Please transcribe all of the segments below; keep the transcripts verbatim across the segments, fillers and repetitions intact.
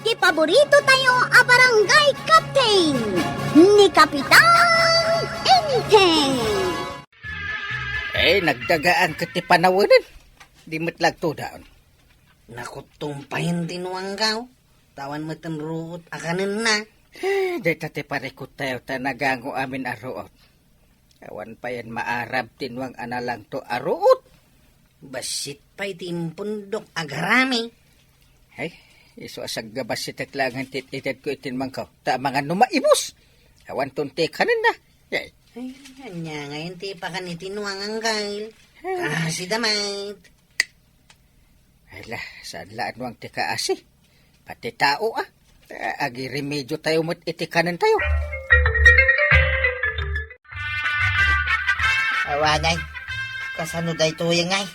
Ti paborito tayo a barangay captain, ni Kapitan Enteng. Eh, nagdagaan ket ti panawen. Di met lagto daon. Nakuttumpayen ti nuanggaw. Tawan met ti ruot a kanenna. Eh, dayta ti parikut tayo ta nagango amin a ruot. Awan payen maarab ti nuang a nalangto a ruot. Bassit pay ti impundok a garami. Ay, isu a saggabassitek laengen ti itedko iti nuangko. Ta amangan no maibus. Awan ton ti kanenna. Ay. Ay, ania ngayen ti pakan iti nuang, Anggail? Ay. Kasi damet. Ay la, saan la a nuang ti kaasi? Pati tao, ah. Eh, agiremedyo tayo met iti kanen tayo. Awanay, kasano daytoy ngay?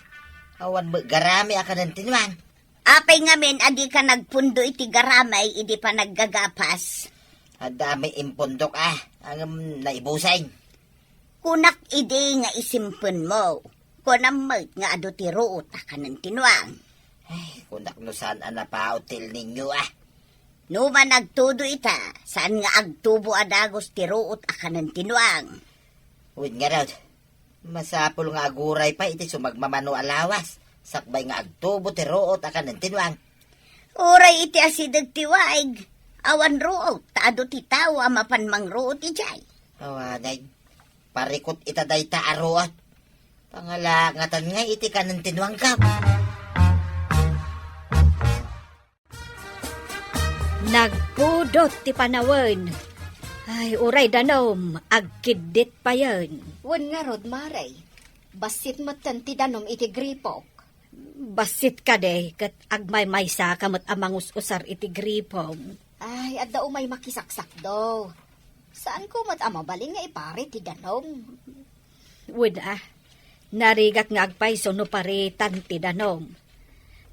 Awan met garami a kanen ti nuang. Apay ngamin a dika nagpundo iti garamay idi panaggagapas? Adda met impundok, ah, ngem naibusen. Kunak idi nga isimpenmo. Kunam met nga adu ti ruot a kanen ti nuang. Ay, kunak no saan a napaot ti El Niño, ah. No man agtudo ita, saan nga agtubo a dagus ti ruot a kanen ti nuang. Wen ngarud, masapul nga aguray pay iti sumagmamano a lawas, sakbay nga agtubo ti ruot a kanen ti nuang. Uray iti asideg ti waig, awan ruot, ta adu ti tao a mapan mangruot idiay. Awanen, parikut ita dayta a ruot. Pangalangatan nga iti kanen ti nuangko. Nagpudot ti panawen. Ay, uray danum, agkiddit payen. Wen ngarud, Mare, bassit metten ti danum iti gripok. Bassit kadi, ket agmaymaysa ka met a mangus-usar iti gripom. Ay, adda umay makisaksakdo. Saanko met a mabalin nga ipari ti danum. Wen a, narigat nga agpayso no paritan ti danum.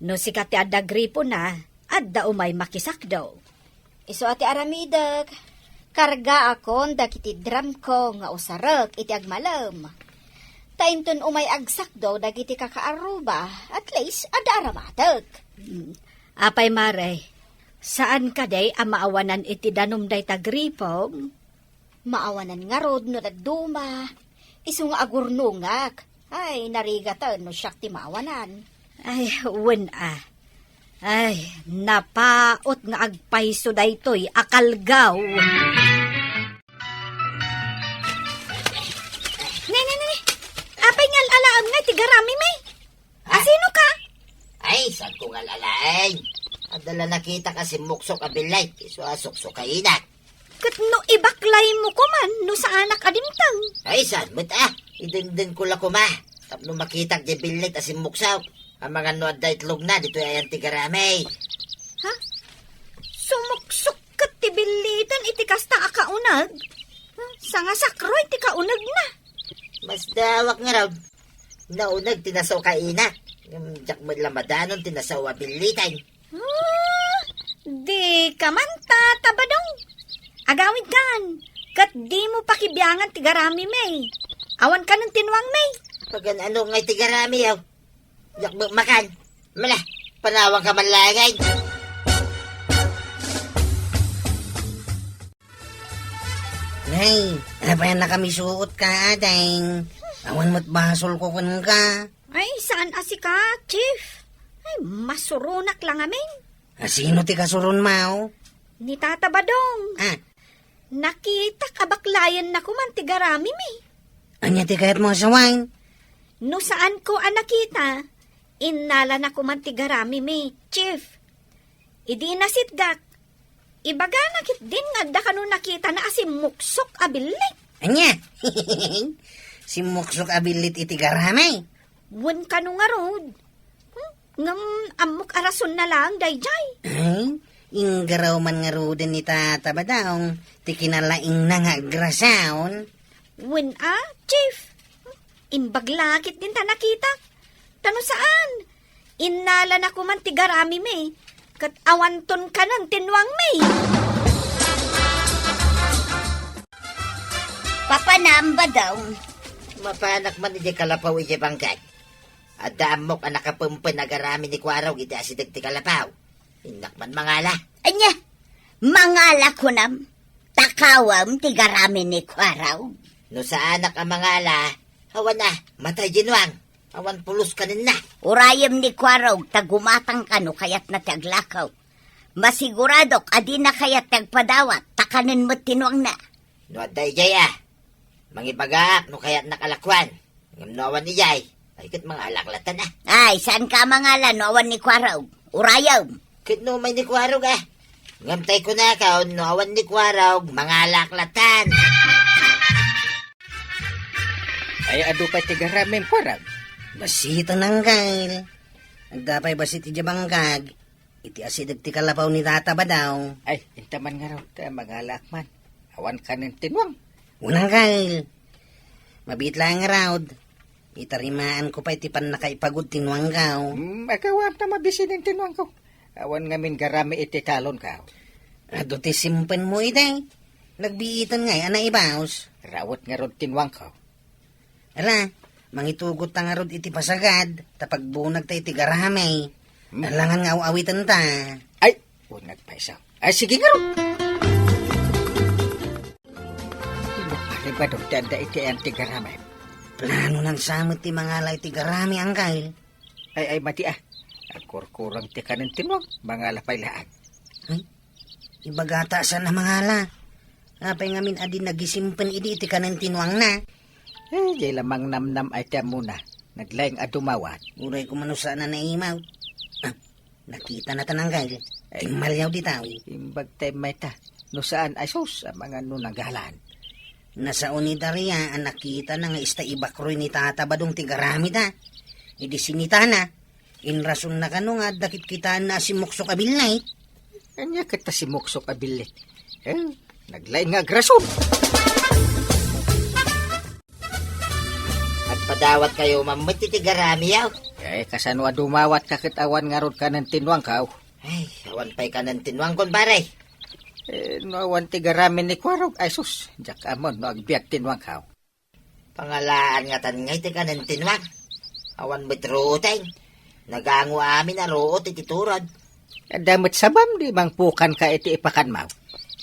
No sika ti adda gripona, adda umay makisakdo. Isu a ti aramidek, kargaakon dagiti dramko nga usarek iti agmalem. Ta inton umay agsakdo dagiti kakaarruba, at least, adda aramatek. Mm. Apay, Mare, saan kadi a maawanan iti danum dayta gripom? Maawanan ngarud no dadduma. Isu nga agurnongak. Ay, narigaten no siak ti maawanan. Ay, wen a. Ay, napaot nga agpayso daytoy a kalgaw. Ne, ne, ne, ne. Apay nga al-alaem nga iti garami, may? Ha? Asino ka? Ay, saanko nga al-alaen? Adda la nakitak a simmuksok a billit, isu a suksukainak. Ket no ibaklaymo koman, no saanak a dimteng? Ay, saan met a? Idengdengko la koma. Tapno makitak diay billit a simmuksok. Amangan no adda itlogna ditoy ayan ti garami. Ha? Sumuksok ket ti billiten iti kasta a kauneg? Sangasakroy ti kaunegna. Masdawak ngarud. Nauneg ti nasao kainak. Ngem diak met la madanon ti nasao a billiten. Ah, dika man, Tata Badong. Agawidkan, ket dimo pakibiangan ti garami, may. Awan kanen ti nuang, may. Pagan-ano ngay ti garami, aw? Diak met makan. Mala, panawangka man laeng. Nay, apay a nakamisuot ka, ading? Awan met basolko kenka. Ay, saan a sika, Chief? Ay, masuronak la ngamin. Asino ti kasuronmo? Ni Tata Badong. Ah. Nakitak a baklayenna koman ti garami, mi. Ania ti kayatmo a sawen? No saanko a nakita, innalana koman ti garami, mi, Chief. Idi nasitgak, ibagana ketdin nga adda kano nakitana a simmuksok a billit. Ania? Simmuksok a billit iti garami? Wen kano ngarud. Hmm? Ngem ammok a rasonna laeng daydiay. Ay, inggaraw man ngaruden ni Tata Badong ti kinalaingna nga agrasaon. Wen a, Chief. Imbag la ketdin ta nakitak. Ta no saan, innalana koman ti garami, mi, ket awanton kanen ti nuang, mi. Papanam, Badong. Mapanak man idiay kalapaw idiay bangkag. Adda ammok a nakapempen a garami ni Kuarog iti asideg ti kalapaw. Innak man mangala. Ania, mangala kunam, takawem ti garami ni Kuarog. No saanak a mangala, awan a, matay dinuang, awan pulos kanenna. Urayem ni Kuarog ta gumatangka no kayatna ti aglakaw. Masiguradok a dina kayat ti agpadawat, ta kanen met ti nuangna. No adda idiay a, mangibagaak no kayatnak a lakuan. Ngem no awan idiay, ay ket mangalak lattan a. Ay, saanka a mangala no awan ni Kuarog. Urayem. Ket no umay ni Kuarog a. Ngem tay kunaka, no awan ni Kuarog, mangalak lattan. Ay, adu pay ti garamim, Kuarog. Bassit, Angkel. Adda pay bassit idiay bangkag. Iti asideg ti kalapaw ni Tata Badaw. Ay, inta man ngarud, ta mangalaak man. Awan kanen ti nuang. Unang, Kyle. Mabiit laeng ngarud. Itarimaanko pay ti pannakaipagud ti nuangko. Hmm, agawam ta mabisinen ti nuangko. Awan ngamin garami iti talonko. Adu ti simpenmo iti. Nagbiiten ngay a naibaos. Rawet ngarud ti nuangko. Ala, mangitugot ta ngarud iti pasagad, ta pagbunag ta iti garami. Hmm. Alangan nga aw-awiten ta. Ay, unag pay sa. Ay, sige ngarud. Ino, pare, badong ti adda iti ayan ti garami? Plano nang samet ti mangala iti garami, Angkel. Ay, ay, mati, ah. Agkurkurang ti kanen ti nuang, mangala pay laang. Ay, ibagata saan a mangala. Apay ngamin a di nagisimpen idi iti kanen ti nuangna? Eh, jay la mangnamnam ay ti ammona. Naglaing a dumawat. Uray ko man no saan a naimaw. Ah, nakita na tanang Kyle. Ay. Timmaliaw ditaw. Imbag tayo mayta. No saan ay sus, amangan no nagalan. Nasao ni Daria a nakita na nga ista ibakroy ni Tata Badong ti garamita. Idi sinitana, inrason na kano nga adda kitkitaan na a simmuksok a billit. Ania ket ta simmuksok a billit? Eh, naglaing nga agrason. Agpadawat kayo, mammet iti garamiyaw. Eh, kasano a dumawat ka ket awan ngarud kanen ti nuangkaw? Ay, awan pay kanen ti nuangkon, pare. Eh, no awan ti garami ni Kuarog, ay sus, diak ammon no agbiag ti nuangkaw. Pangalaan ngatan ngay ti kanen ti nuang. Awan met ruoteng. Nagango amin a ruot iti turod. Adda met sabam, di mangpukan ka iti ipakan mo.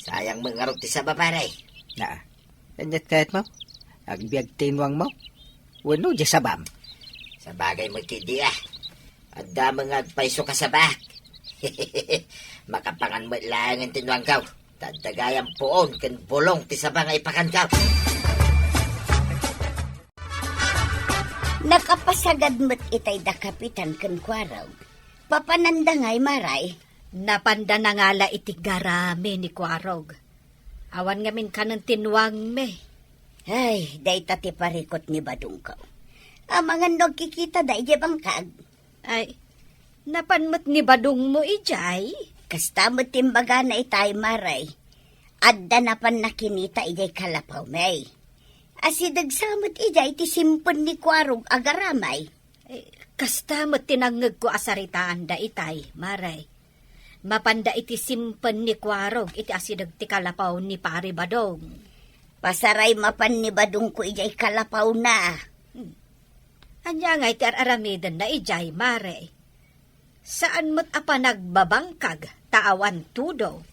Sayang met ngarud ti saba, pare. Naa. Aniat kayat mo? Agbiag ti nuang mo? Wenno, di sabam? Sabagay met idi, ah. Adda met nga agpayso ka sabak. Makapangan met laengen ti nuangkaw. Ta adda gayam puon ken bulong ti saba nga ipakankaw. Nakapasagad met itay da Kapitan ken Kuarog. Papananda ngay, Maray? Napanda nangala iti garami ni Kuarog. Awan ngamin kanen ti nuangmi. Ay, dayta ti parikut ni badongko. Amangan no agkikita da idiay bangkag. Ay, napan met ni badongmo idiay? Kasta met ti imbagana itay, Maray. Adda napan nakinita idiay kalapawmi. Asideg sa met idiay ti simpen ni Kuarog a garamay. Eh, kasta met ti nangngegko a saritaanda itay, Maray. Mapanda iti simpen ni Kuarog iti asideg ti kalapaw ni Pari Badong. Pasaray mapan ni badongko idiay kalapawna. Hmm. Ania ngay ti ar-aramidenna idiay, Mare? Saan met a panagbabangkag ta awan tudo.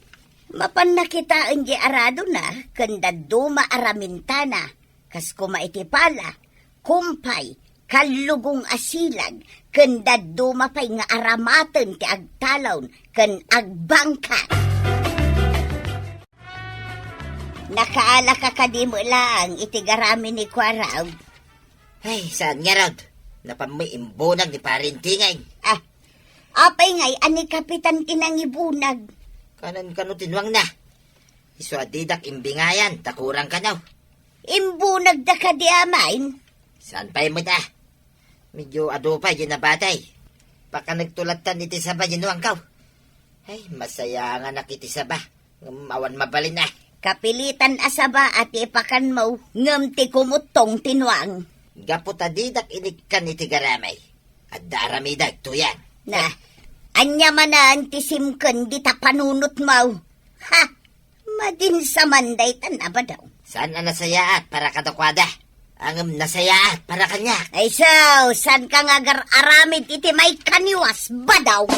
Mapan nakitaen di aradona ken dadduma a ramintana, kas koma iti pala, kumpay, kallugong a silag, ken dadduma pay nga aramaten ti agtalon ken agbangkag. Nakaalaka kadi met laeng iti garami ni Kuarog? Ay, saan ngarud? Napan met imbunag ni Pare Intingay. Ah, apay ngay a ni Kapitan ti nangibunag? Kanan kano ti nuangna? Isu a didak imbingayan, ta kurang kano. Imbunagda kadi amain? Saan pay met a? Medyo adu pay di nabatay. Pakanagto lattan iti saba di nuangkaw. Ay, masayanganak iti saba. Ngem awan mabalin a. Kapilitan a saba a ti ipakanmo, ngem ti kumuttong ti nuang. Gapu ta didak inikkan iti garamay. Adda aramidek, tuyang. Na, ania manen ti simken dita panunotmo? Ha! Madin sa man daytan a badaw. Saan a nasayaat para kadakuada? Ngem nasayaat para kaniak. Ay so, saan ka nga agar-aramid iti maikaniwas, badaw?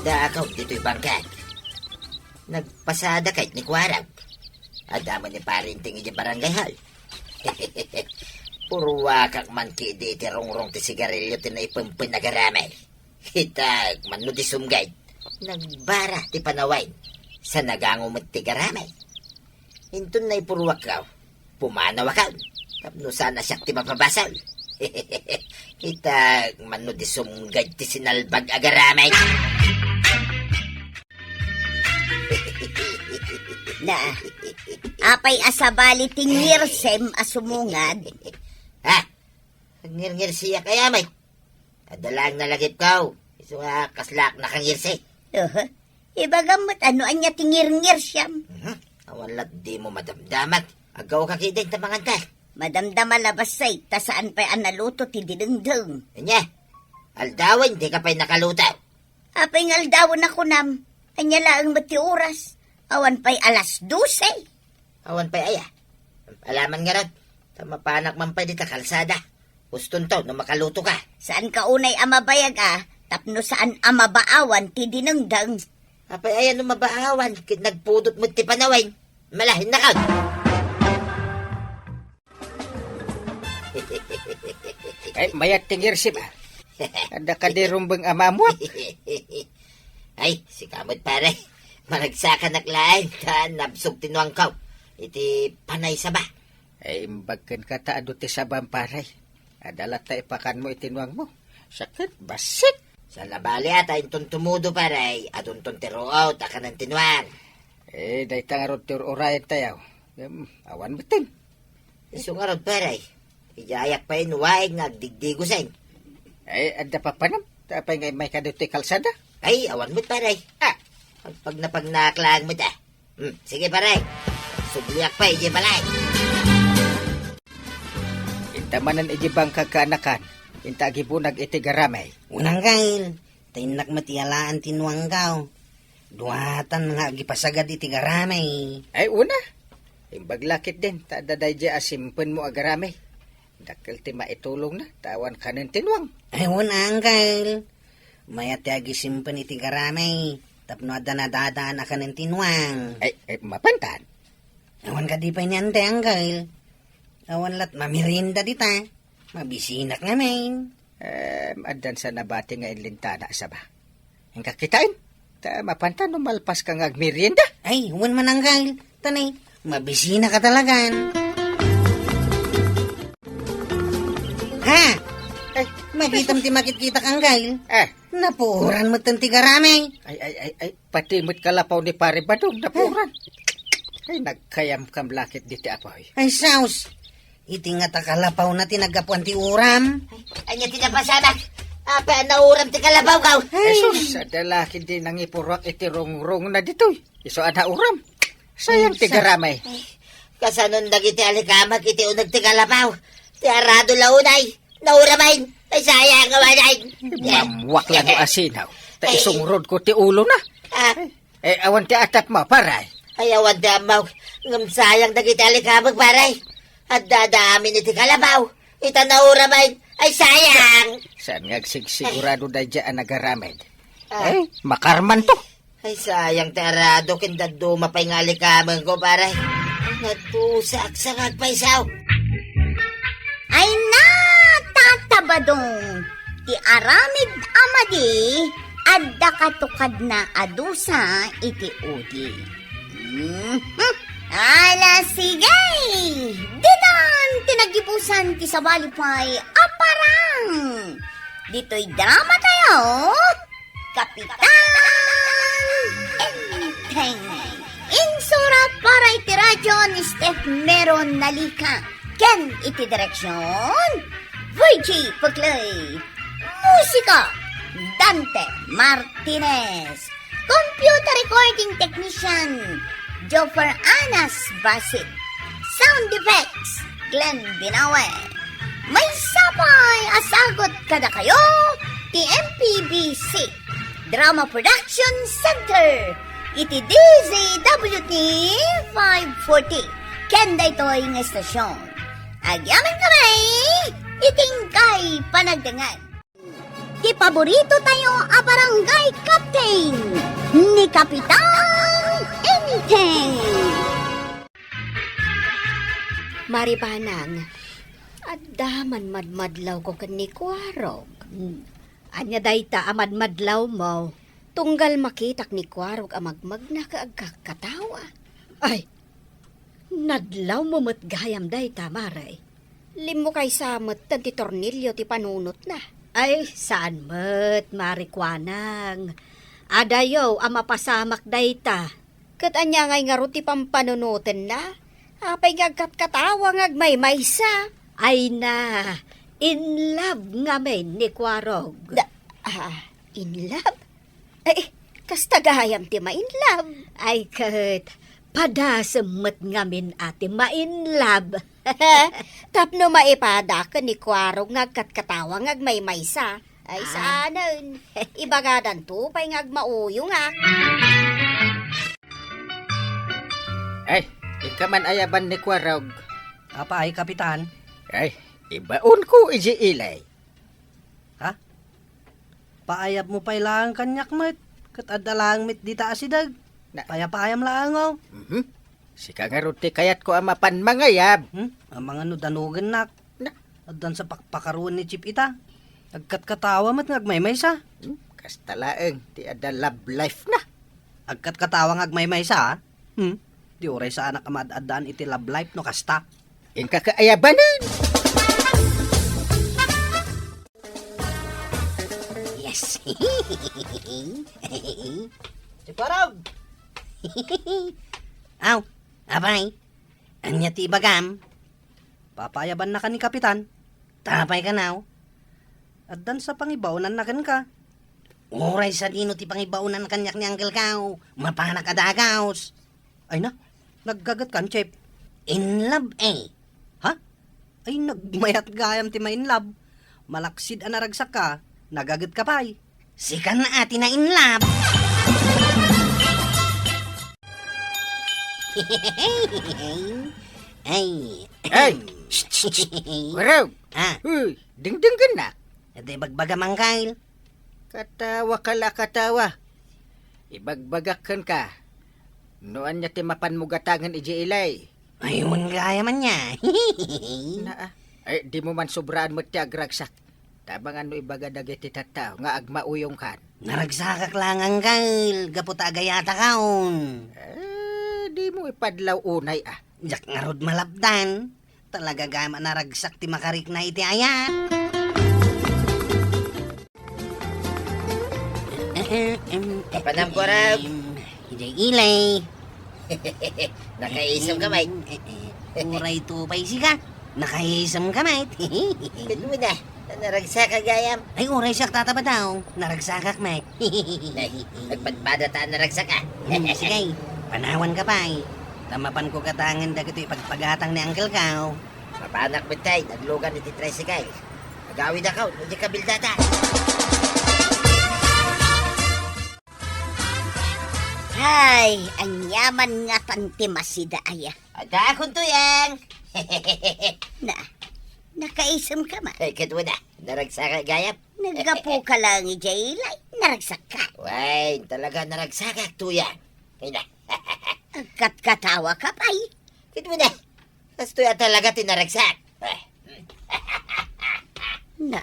Dakaw ditoy bangkag. Nagpasada kay ni Kuarag. Adda man ni Parinting iti barangay hall. Purwakak man kidi iti rungrong ti sigarilyo ti naipempen a garamay. Kita, mano di sumgay. Nagbara ti panawen. Sa nagango met ti garamay. Inton naipurwakkaw, pumanawakon. Tapno saan a siak ti mapabasol. Kita, mano di sumgay ti sinalbag a garamay. Na, apay a sabali ti ngirsem a sumungad? Ha? Ngirngirsiak aya met. Adda laeng nalagipko. Isu nga kaslaak nakangirsi. Oho. Ibagam met no ania ti ngirngirsiam. Mhm. Awan lat dimo madamdamag. Agawka kidin ta manganka. Madamdama la bassit ta saan pay a naluto ti dinengdeng. Ania? Aldawen dika pay nakaluto. Apay nga aldawen a kunam? Ania laeng met ti oras? Awan pay alas dose. Awan pay aya? Alaman ngarud, ta mapanak man pay dita kalsada. Ustonto no makalutoka. Saanka unay a mabayag a, tapno saan a mabaawan ti dinengdeng. Apay aya no mabaawan, ket nagpudot met ti panawen. Malahinnakon. Ay, mayat ti ngirsem, a. Adda kadi rumbeng a maammuak? Ay, sika met, pare. Managsakanak laeng ta nabsog ti nuangko iti panay saba. Ay, imbag kenka ta adu ti sabam, pare. Adda latta ipakanmo iti nuangmo. Sakit, bassit. Saan a bali a ta inton tumudo, pare, adunton ti ruot a kanen ti nuang. Eh, dayta ngarud ti ur-urayen tayo. Em, awan metten. Isu ngarud, pare. Idiayak pay no waig nga agdigdigosen. Ay, adda papanam. Ta apay nga immayka ditoy kalsada? Ay, awan met, pare. Ah. Agpagnapagnaak laeng met, a. Hmm, sige, pare. Subliak pay idiay balay. Inta manen idiay bangkag kaanakan. Inta agibunag iti garamay. Unang kail. Ta innak met iyalaan ti nuangko. Duatan nga agipasagad iti garamay. Ay, una. Imbag la ketdin, ta adda daydiay a simpenmo a garamay. Dakkel ti maitulongna, ta awan kanen ti nuang. Ay, una, angkel. Mayat ti agisimpen iti garamay, tapno adda nadadaan a kanen ti nuang. Ay, ay, mapantan. Awan kadi pay ni ante, angkel. Awan lat mamerienda dita. Mabisinak ngamin. Em, addan sa nabati nga inlintana, saba. Inka kitaen, ta mapanta no malpaska nga agmerienda. Ay, wen mananggal. Tanay, mabisinaka talagan. Ha? Ay, makitam ti makitkitak, anggal. Eh. Napuoran metten ti garamay. Ay, ay, ay, ay, pati met kalapaw ni Pare Badong, napuoran. Ay, nagkayamkam la ketdi ti apoy. Ay, saus. Iti ngata kalapawna ti naggapuan ti uram. Ania ti napasamak? Apay a nauram ti kalapawko? Ay. Jesus, adda la ketdi nangipuruak iti rungrongna ditoy. Isu a nauram. Sayang ti garamay. Ay, kasanon dagiti alikamag iti uneg ti kalapaw? Ti arado la unay. Nauramen. Ay, sayang, awanen. Mammuak la no asinaw. Ta isungrodko ti ulona. Ah. Eh, awan ti atapmo, pare? Ay, awan ti ammok. Ngem sayang dagiti alikameg, pare. Adda-adda amin iti kalapaw. Ita nauramen. Ay, sayang. Saan nga agsigsigurado daydiay a nagaramed? Ah. Eh, makarmanto. Ay, sayang ti arado ken dadduma pay nga alikamengko, pare. Natusak sa agpaysaw. Ay, natatabadong ti aramid a madi, adda katukadna a dusa iti udi. Mhm. Ala, sige! Ditan ti naggibusan ti sabali pay a parang. Ditoy drama tayo, Kapitan Enteng. Insurat para iti radyo ni Steph Meron Nalika. Ken iti direksyon, Virgie Puclay. Musika, Dante Martinez. Computer recording technician, Joffer Anas Basit. Sound effects, Glenn Binawe. Maysa pay a sagut kadakayo ti M P B C Drama Production Center iti D Z W T five forty ken daytoy nga estasion. Agyamankami iti inkay panagdengngeg. Ti paborito tayo a barangay captain, ni Kapitan Enteng. Mari Banang, adda man madmadlawko ken ni Kuarog. Hmm. Ania dayta a madmadlawmo? Tunggal makitak ni Kuarog a magmagna ket agkatkatawa. Ay, nadlawmo met gayam dayta, Mare. Limmukaysa metten ti tornilyo ti panunotna. Ay, saan met, Mari Kuanang. Adayo a mapasamak dayta. Ket ania ngay ngarud ti pampanunotenna? Apay nga agkatkatawa nga agmaymaysa? Ay na, in love ngamin ni Kuarog. Da, ah, in love? Ay, kasta gayam ti ma-in love. Ay, ket, padasem met ngamin a ti ma-in love. Tapno maipada ken ni Kuarog nga agkatkatawa nga agmaymaysa. Ay, ah, saanen. Ibagadanto pay nga agmauyongak. Ay, inka man ayaban ni Kuarog. Apay, Kapitan? Ay, ibaonko idiay ili. Ha? Paayabmo pay laeng kaniak met, ket adda laeng met dita a sideg. Na- Payapaayam laeng, oh. Mhm. Sika ngarud ti kayatko a mapan mangayab. Hmm? Amangan no danogennak. Na- Addan sa pakpakaruan ni Chief ita. Agkatkatawa met nga agmaymaysa. Hmm? Kasta laeng ti adda love life na. Agkatkatawa nga agmaymaysa, ha? Hmm? Di uray saanak a maad-addaan iti love life no kasta. Inka kaayabanen. Yes. Si Parang! Aw, apay, ania ti ibagam? Papaayabannaka ni Kapitan. Tapay kanaw? Addan sa pangibaonanna kenka. Uray sadino ti pangibaonan kaniak ni Uncle Kao, mapanak a dagaos. Ay na, naggaget kan, Chef? In love, eh. Ha? Ay, nagmayat gayam ti ma-in love. Malaksid a naragsak ka, nagaget ka pay. Sikan a ti na-in love. Ay. Ay! Shh, shh, shh. Warog! Ah. Uy, dingdinggennak. Iti bagbaga, Mangkal. Katawa ka la, katawa. Ibagbagak kenka, no ania ti mapanmo gatangen idiay ili. Ay, wen gayam ania. Naa. Ay, dimo man sobraan met ti agragsak. Tabangan no ibaga dagiti tattao nga agmauyongkan. Naragsakak laeng, Uncle, gapu ta agayatakon. Eh, dimo ipadlaw unay, ah. Diak ngarud malapdan. Talaga gayam a naragsak ti makarikna iti ayat. Apanem, Kuarog? Idiay ili. Nakaisem ka, Mike? Em, eh, eh, uray to pay sika. Nakaisem ka, Mike. Ket wen a, naragsak ka gayam. Ay, uray siak, Tata Badong. Naragsakak, Mike. Nay, nagpadpada ta a naragsak a. Hmm, sige, panawan ka pay. Ta mapanko gatangen dagitoy pagpagatang ni Uncle Kao. Mapanak met tay, naglugan iti tricycle. Agawidakon, no diak kabildatan. Ay, ania man ngatan ti masida aya? Addaakon, Tuyang. Na, nakaisem ka man. Ay, ket wen a, naragsak ka gayam. Naggapu ka laeng idiay ili, naragsak ka. Wen, talaga naragsakak, Tuyang. Ay na. Agkatkatawa ka pay. Ket wen a, kastoy a talaga ti naragsak. Na,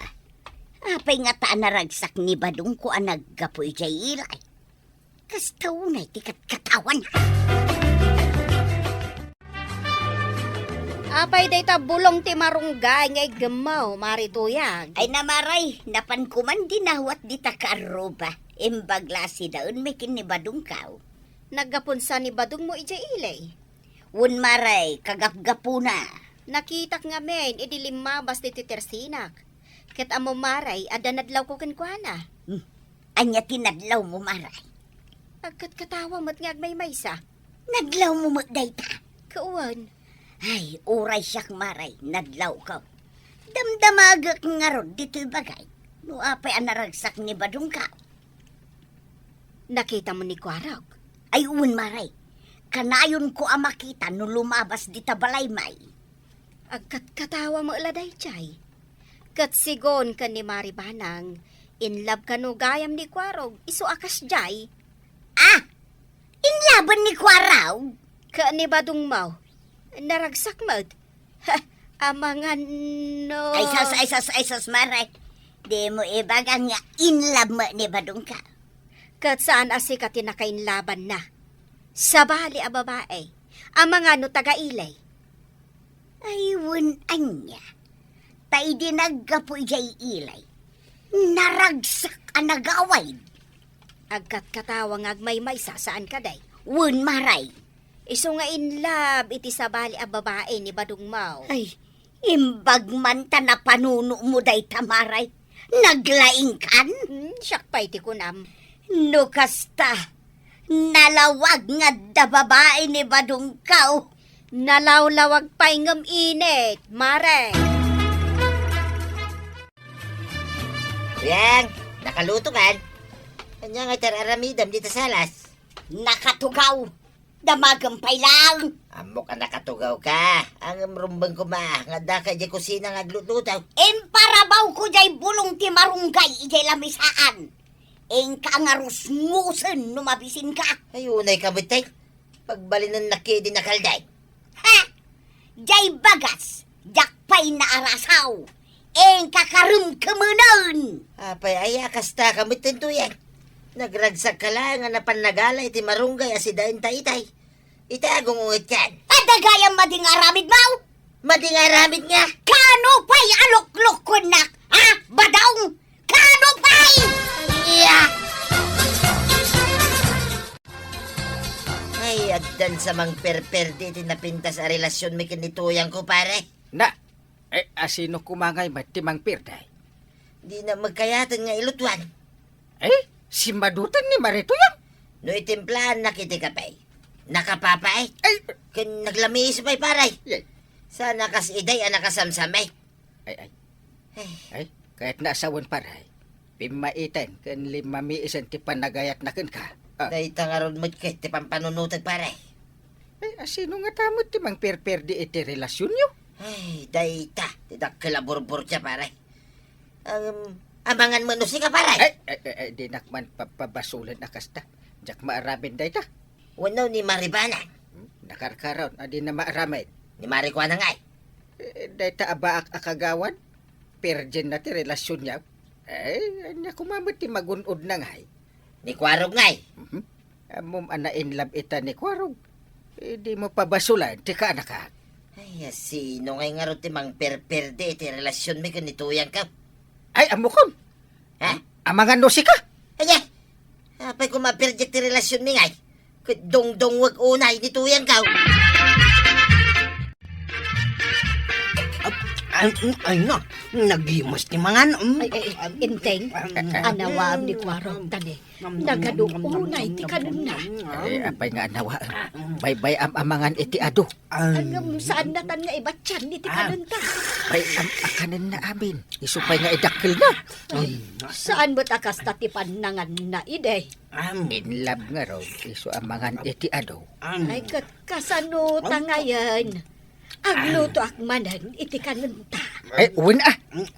apay ngata a naragsak ni Badongko a naggapu idiay ili? Kasta unay ti katkatawana. Apay dayta bulong ti marunggay nga iggemmo, Mari Tuyang? Ay na, Mare, napanko man dinawat dita kaarruba. Imbag la a sidaenmi ken ni Badongko. Naggapun sa ni Badongmo idiay ili? Wen, Mare, kagapgapuna. Nakitak ngamin idi limmabas ditoy tersinak. Ket ammom, Mare, adda nadlawko kenkuana. Hmm. Ania ti nadlawmo, Mare? Agkatkatawa met nga agmaymaysa. Nadlawmo met dayta? Kawan. Ay, uray siak, Mare, nadlawko. Damdamagek ngarud ditoy bagay no apay a naragsak ni Badongko. Nakitamo ni Kuarog? Ay, wen, Mare. Kanayonko a makita no lumabas dita balay, may. Agkatkatawa met la daydiay. Ket sigun ken ni Mari Banang, In love kano gayam ni Kuarog, isu a kasdiay. Ah! In love-en ni Kuarog? Ket ni Badong Mao, naragsak met. Ha, amangan no. Ay, sus, ay, sus, ay, sus, Mare. Dimo ibaga nga in love met ni Badongko. Ket saan a sika ti nakainlabanna. Sabali a babae, amangan no taga-Ilay. Ay, wen ania. Ta idi naggapu idiay Ilay, naragsak a nagawid. Agkatkatawa nga agmaymaysa, saan kadi? Wen, Mare. Isu nga in love iti sabali a babae ni Badong Mao. Ay, imbag man ta napanunomo dayta, Mare. Naglaingkan? Hmm, siak pay ti kunam. No kasta, nalawag nga adda babae ni Badongko. Nalawlawag pay ngem init, Mare. Yang, nakaluto kan? Ania nga ti ar-aramidem dita salas? Nakatugaw. Damagem pay laeng. Ammok a nakatugaw ka. Ngem rumbeng koma nga adda ka idiay kusina nga aglutluto. Imparabawko diay bulong ti marunggay idiay lamisaan. Inka nga rusngusen no mabisinka. Ay, unay ka met, ay. Pagbalinennak idi nakalday. Ha? Diay bagas, diak pay naarasaw. Inka karemkemenen. Apay, aya, kasta ka met, Tuyang. Nagragsakka laeng a napan nagala iti marunggay a sidaenta itay. Ita a gungungetkan. Adda gayam madi nga aramidmo? Madi nga aramid nga? Kano pay a luklukkuennak, ha, Badong? Kano pay? Iya! Ay, addan sa mangperperdi iti napintas a relasionmi ken ni Tuyangko, pare. Na, eh, asino koma ngay met ti mangperdi? Dina magkayaten nga ilutuan. Eh, simmadutan ni Mare Tuyang? No itimplaannak iti kape, nakapapa, eh. Ay! Ken naglamiis pay, pare. Yay. Saan a kas iday a nakasamsam, eh. Ay, ay. Ay. Ay, kayatna a sawen, pare. Pimmaiten ken limmamiisen ti panagayatna kenka. Ah. Dayta ngarud met ket ti pampanunotek, pare. Ay, asino ngata met ti mangperperdi iti relasionyo? Ay, dayta ti dakkel a burburtia, pare. Ngem, amangan met no sika, pare. Ay, ay, ay, ay, dinak man papabasolen a kasta. Diak maaramid dayta. Wenno ni Mare Banang? Hmm, nakarkaraon a dina maaramid. Ni Mare Kuana ngay? Eh, dayta a baak a kagawad, virgin na ti relasionyo. Eh, ania koma met ti magun-odna ngay? Ni Kuarog ngay? Mhm. Ammom a na-in love ita ni Kuarog. Eh, dimo pabasolan ti kaanakak. Ay, asino ngay ngarud ti mangperperdi iti relasionmi ken ni Tuyangko? Ay, ammokon. Ha? Amangan no sika? Ania? Apay koma virgin ti relasionmi ngay? Ket dungdungwek unay ni Tuyangko. Ay, ay, ay, na, nagimas ti mangan, mm. Ay, ay, ay, Enteng, anawaem ni Kuarog, tani. Nagadu unay ti kanenna. Eh, apay nga anawa? Baybay-am a mangan iti adu. Ngem saan natan nga ibatian iti kanenta. Bay-am a kanenna amin. Isu pay nga idakkelna. Ay, saan met a kasta ti pannanganna idi? In love ngarud, isu a mangan iti adu. Ay, ket kasano ta ngayen? Aglutoak manen iti kanenta. Eh, wen a.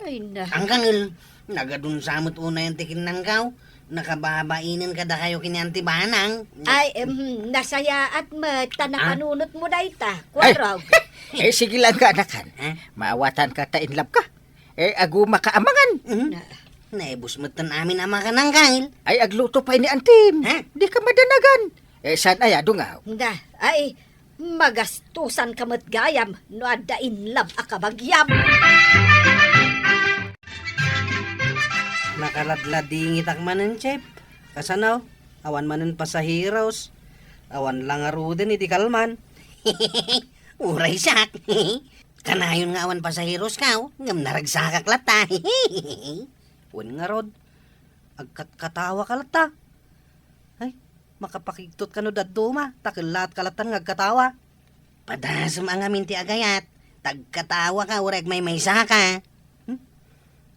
Ay, na. Angkangel, nagadunsa met unayen ti kinnankaw. Nakababainen kadakayo ken ni Auntie Banang. Ay, em, nasayaat met ta napanunotmo dayta, Kuarog. Eh, sige lang ka, anakan. Ha? Maawatanka ta in love ka. Eh, agumaka a mangan. Mhm. Na. Naibus met tan amin a makan, angkangel. Ay, agluto pay ni Antim. Ha? Dika madanagan. Eh, saan aya, dungaw? Na, ay, magastusanka met gayam no adda in love a kabagiam. Nakaladladingitak manen, Chef. Kasano? Awan manen pasaheros. Awan la ngaruden iti kalman. Uray siak. Kanayon nga awan pasaheroska, ngem naragsakak latta. Wen ngarud, agkatkatawaka latta. Ay, makapakigtot kano dadduma, ta kellaat ka lattan nga agkatawa. Padasem a ngamin ti agayat, ta agkatawaka uray agmaymaysaka. Hmm?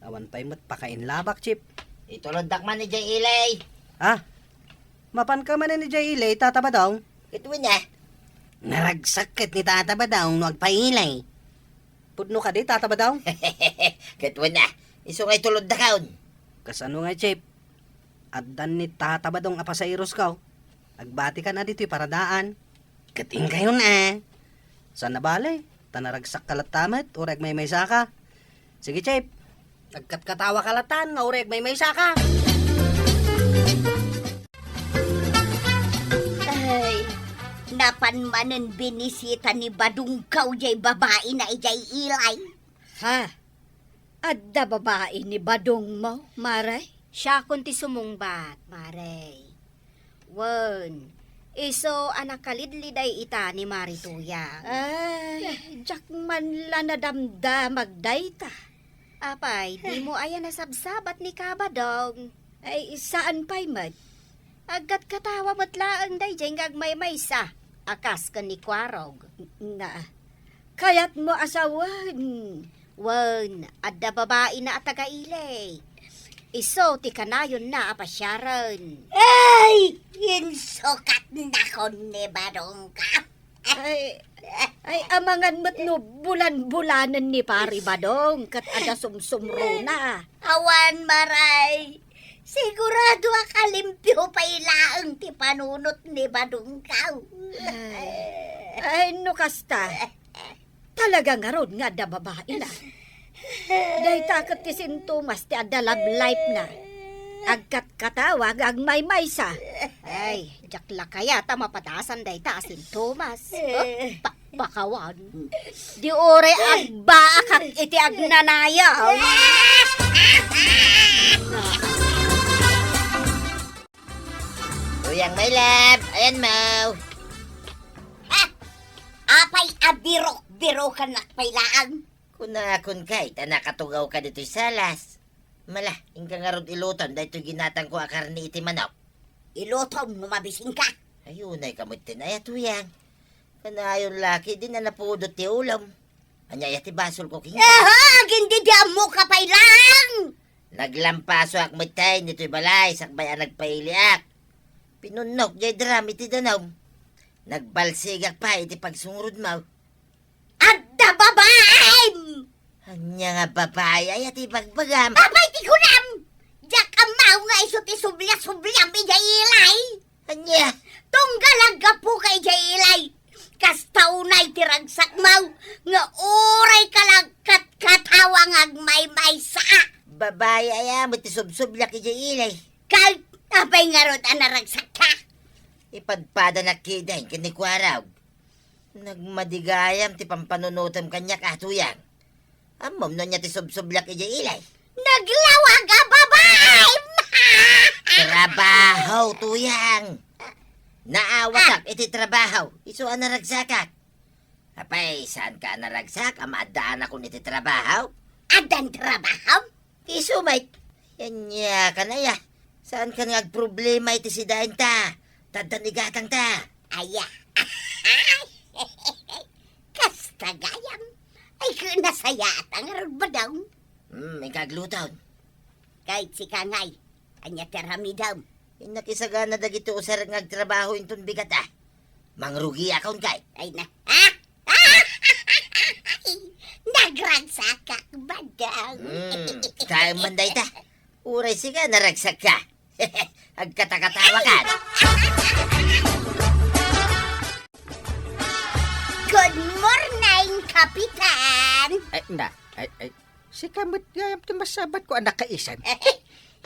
Awan pay met pakainlabak, Chip. Ituloddak man idiay ili. Ah, mapanka manen idiay ili, Tata Badong? Ket wen a. Naragsak ket ni Tata Badong no agpaili. Pudno kadi, Tata Badong? Ket wen a, isu nga ituloddakon. Kasano ngay, Chief? Addan ni Tata Badong a pasahero ko. Agbati ka na ditoy paradaan. Ket inkayon, eh. Saan a bale, ta naragsakka latta met, uray agmaymaysa ka. Sige, Chief. Agkatkatawa ka latta nga uray agmaymaysa ka. Ay, napan manen binisita ni Badong ko jay babai na ijay ilay. Ha? Adda babai ni Badongmo, Mare? Siakon ti sumungbat, Mare. Wen, isu a nakalidliday ita ni Mari Tuyang. Ay, diak man la nadamdamag dayta. Apay, dimo aya nasabsabat ni Ka Badong? Ay, saan pay met. Agkatkatawa met laeng daydiay nga agmaymaysa, a kas ken ni Kuarog. Na, kayatmo a sawen? Wen, adda babaina a taga-ili. Isu ti kanayonna a pasiaren. Ay! Insukatnakon ni Badong ko. Ay, ay, amangan met no bulan-bulanen ni Pari Badong ket adda sumsumrona. Awan, Mare. Sigurado a kalimpio pay laeng ti panunot ni Badong ko. Ay, ay, no kasta, talaga ngarud nga adda babaina. Dayta ket ti sintomas ti adda love life na. Agkatkatawa nga agmaymaysa. Ay, diak la kayat a mapadasan dayta a sintomas. Eh, pa-, pakawan. Di uray agbaakak iti agnanayaw. Tuyang, my love, ayan mo. Ha? Apay a birok-birokanak pay laeng? Kunakon kay, ta nakatugawka ditoy salas. Mala, inka ngarud ilutom daytoy ginatangko a karne iti manok. Ilutom no mabisinka. Ay, unayka met ti aya, Tuyang. Kanayon la ketdin a napudot ti ulom. Ania aya ti basolko kenka? Aha, agin di ammoka pay laeng! Naglampasoak met tay ditoy balay sakbay a nagpailiak. Pinunnok jay drum iti danum. Nagbalsigak pay iti pagsungrodmo. Adda babaim! Ania nga babai aya ti ibagbagam? Apay ti kunam? Diak ammo nga isu ti sublia-subliam idiay ilay. Ania? Tunggal aggapuka idiay ilay. Kasta unay ti ragsakmo nga uray ka la agkatkatawa nga agmaymaysa. Babai aya met ti subsubliak idiay ilay? Ket apay ngarud a naragsakka? Ipadpadanak ketdin ken ni Kuarog. Nagmadi gayam ti pampanunotem kaniak a, Tuyang. Ammom no ania ti subsubliak idiay ilay? Naglawag a babaim! Trabaho, Tuyang. Naawatak iti trabaho, isu a naragsakak. Apay, saanka a naragsak a maaddaanakon iti trabaho? Addan trabaho? Isu met. Ania kano aya? Saankan nga agproblema iti sidaenta? Taddan igatangta. Aya. Kasta gayam. Ay, nasayaat a ngarud, Badong. Hmm, inka aglutom. Ket sika ngay, ania ti aramidem? Innak isagana dagiti usarek nga agtrabaho inton bigat a. Mangrugiakon kay. Ay na. Ah! Nagragsakak, Badong. Hmm, kaem man dayta. Uray sika, naragsakka. Agkatakatawakan. Good morning, Kapitan! Ay, na, ay, ay, sika met gayam ti masabatko a nakaisem.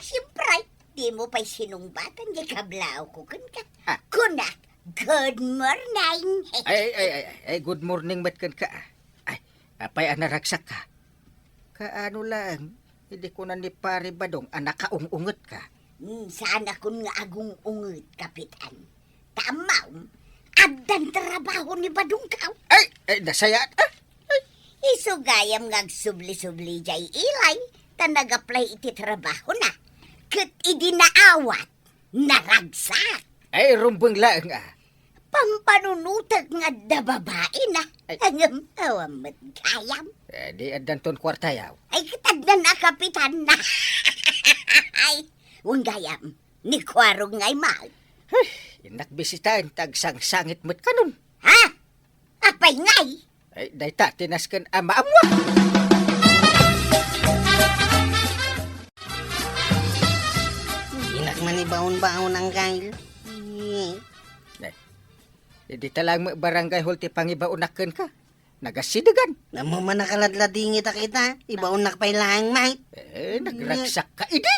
Siempre, dimo pay sinungbatan ti kablawko kenka. Ah. Kunak, "Good morning." Ay, ay, ay, ay, ay, good morning met kenka. Ay, apay a naragsakka? Kaano laeng, idi kuna ni Pari Badong a nakaung-ungetka? Hmm, saanakon nga agung-unget, Kapitan. Ta ammom, addan trabaho ni Badongko. Ay, ay, nasayaat, ah. Ay. Isu gayam nga agsubli-subli jay ilay, ta nag-apply iti trabahona. Ket idi naawat, naragsak. Ay, rumbeng laeng, ah. Pampanunotek nga adda babaina. Ay. Ngem awan met gayam. Eh, di addanton kuartayaw. Ay, ket addan a, Kapitan. Ay, wen gayam, ni Kuarog ngay met. Ay, innak bisitaen ta agsangsangit met kanon. Ha? Apay ngay? Ay, dayta ti nasken a maammo. Baon-baon ang kail. Eh, dita lang met barangay hall ti pangibaonak kenka. Nagasidegan. Namamana ka ladladingit a kita. Ibaonnak pay laeng, mate. Eh, nagragsak ka idi.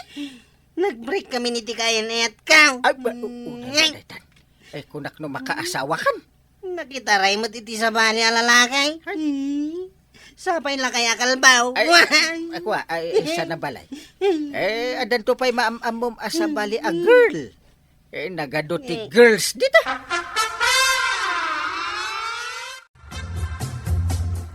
Nag-break kami ni ti kayan-ayat ka. Ay, ba, u-, u-, Ngay. Ay, kunak no makaasawa kan. Nakitaray met iti sabali a lalaki. Ay. Hmm. Sapay lakay a kalbaw. Ay, ay, ay, kua, ay, ay, sana balay. Eh, adanto pay maam-ammom a sabali a girl. Eh, nagadu ti girls dita.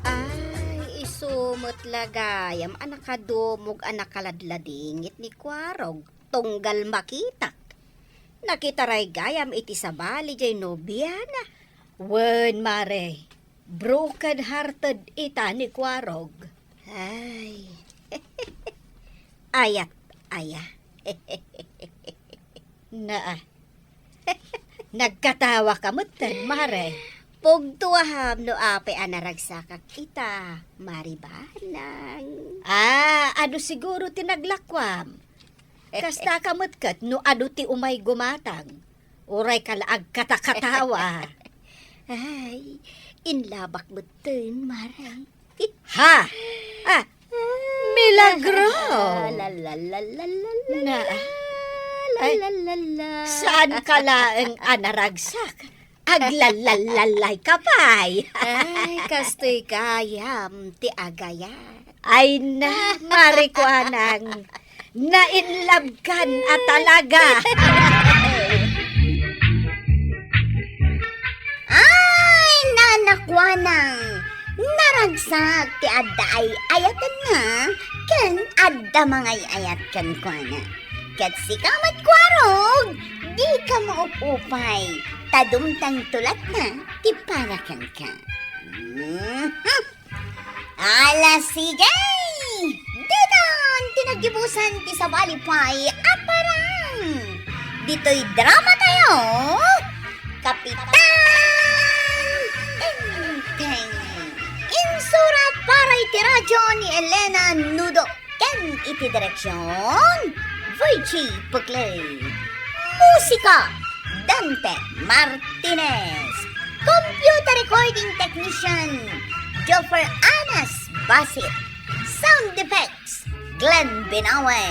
Ay, isu met la gayam a nakadumog a nakaladladingit ni Kuarog tunggal makitak. Nakitaray gayam iti sabali jay nobiana. Wen, mare, broken-hearted ita ni Kuarog. Ay. Ayat, aya. Naa. Nagkatawa ka metten, mare. Pugtuaham no apay a naragsakak ita, Mari Banang. Ah, adu siguro ti naglakuam. Kasta ka met ket no adu ti umay gumatang. Uray ka la agkatakatawa. Ay, inlabak metten, mare. Ha? Ah, milagro! La, la, la, la, la, la, Na. La, Ay, la, la, la. Saan ka laeng a naragsak? Aglalalay ka pay. Ay, kastoy gayam ti agayat. Ay na, Mari Kuanang, nainlabkan a talaga. Ay, Nana Kuanang, naragsak ti adda ay-ayatenna ken adda mangay-ayat kenkuana. Ket sika met, Kuarog, dika maup-upay, ta dumtang tulatna ti para kenka. Mhm. Ala, sige! Ditan ti naggibusan ti sabali pay a parang. Ditoy drama tayo, Kapitan Enteng. Insurat para iti radyo ni Elena Nudo ken iti direksion, Virgie Puclay. Musika, Dante Martinez. Computer recording technician, Joffer Anas Basit. Sound effects, Glenn Binawe.